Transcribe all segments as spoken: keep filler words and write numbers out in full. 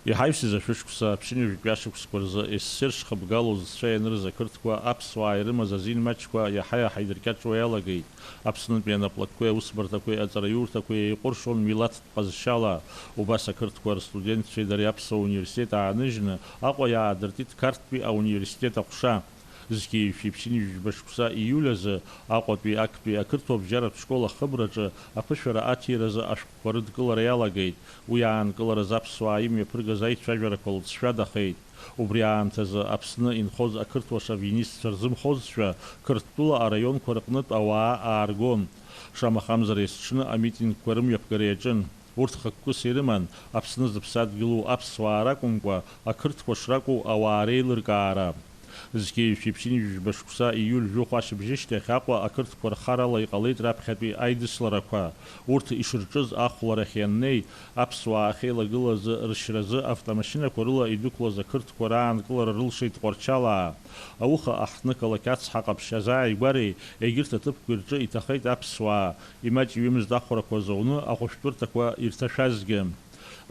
Иҳаҩсыз ашәышықәса, аԥшьынҩажәатәи ашықәсқәа рзы СССР шхыбгалоз зцәа ианырыз ақырҭқәа аԥсуаа ирымаз азин маҷқәа иаҳа-иаҳа идыркьаҿуа иалагеит. Аԥснытәи анаплакқәеи аусбарҭақәеи аҵараиурҭақәеи еиҟәыршон милаҭтә ҟазшьала. Убас ақырҭқәа рстудентцәеи дареи аԥсуа университет ааныжьны Аҟәа иаадыртит Қарҭтәи ауниверситет аҟәша. Зқьи жәшәи ԥшьынҩажәи жәба шықәса ииуль азы Аҟәатәи актәи ақырҭуа бжьаратә школ ахыбраҿы аԥышәара аҭиразы ашәҟәқәа рыдкылара иалагеит. Уи аанкылараз аԥсуаа имҩаԥыргаз аицәажәарақәа лҵшәадахеит. Убри аамҭазы Аԥсны инхоз ақырҭуа шовинистцәа рзымхозшәа, Қырҭтәыла араионқәа рҟнытә ауаа ааргон. Шамахамзар, есҽны амитингқәа рымҩаԥгара иаҿын. Урҭ хықәкыс ирыман Аԥсны зыԥсадгьылу аԥсуаа ракәымкәа, ақырҭқәа шракәу ауаа реилыркаара. Зқьи жәшәи ԥшьынҩажәи жәба шықәса ииуль жәохә ашьыбжьышьҭахь Аҟәа ақырҭқәа рхарала иҟалеит раԥхьатәи аидысларақәа. Урҭ ишырҿыз ахәларахь ианнеи, аԥсуаа ахьеилагылазы рышьразы автомашьынақәа рыла идәықәлаз ақырҭқәа раанкылара рылшеит Тҟәарчалаа. Ауха аҳҭнықалақь ацҳа ҟаԥшь азааигәареи егьырҭ аҭыԥқәеи рҿы иҭахеит аԥсуаа, имаҷҩымызт ахәрақәа зауны ахәышәтәырҭақәа ирҭашәазгьы.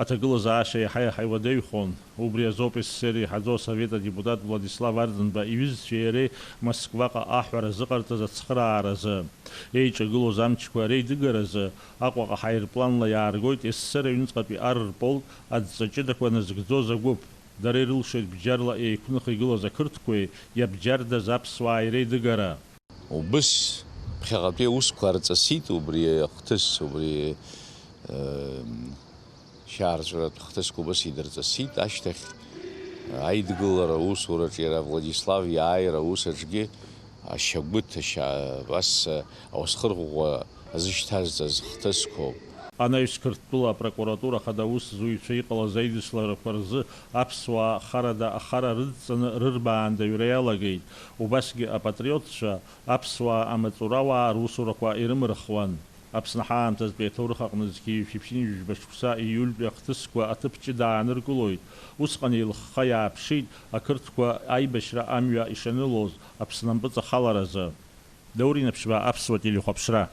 Аҭагылазаашьа иаҳа-иаҳа иуадаҩхон. Убри азоуп СССР еиҳаӡоу асовет адепутат Владислав Арӡынба иҩызцәеи иареи Москваҟа аҳәара зыҟарҵаз ацхырааразы. Еиҿагылоз амчқәа реидыгаразы Аҟәаҟа ҳаирпланла иааргоит СССР аҩныҵҟатәи ар рполк адҵа ҷыдақәа назыгӡоз агәыԥ. Дара ирылшеит бџьарла еиқәных игылаз ақырҭқәеи иабџьардаз аԥсуааи реидыгара. Убыс ԥхьаҟатәи аусқәа аарҵысит убри ахҭыс, убри, э, шьаарҵәыратә хҭысқәа убыс идырҵысит. Ашьҭахь аидгылара аусураҿы иара Владислав иааира аус аҿгьы ашьагәыҭ, ашьа-, абас, ауасхыр ӷәӷәа азышьҭазҵаз хҭысқәоуп. Анаҩс Қырҭтәыла апрокуратура ахада аусзуҩцәа иҟалаз аидысларақәа рзы аԥсуаа харада ахара рыдҵаны рырбаандаҩра иалагеит. Убасгьы апатриотцәа аԥсуаа амаҵурауаа русурақәа ирымырхуан. Аԥсны ҳаамҭазтәи аҭоурых аҟны зқьи жәшәи ԥшьынҩажәи жәба шықәса ииультәи ахҭысқәа аҭыԥ ҷыда ааныркылоит. Усҟан еилыхха иааԥшит ақырҭқәа аибашьра амҩа ишанылоз Аԥсны ампыҵахаларазы. Даур Инаԥшьба, Аԥсуа телехәаԥшра.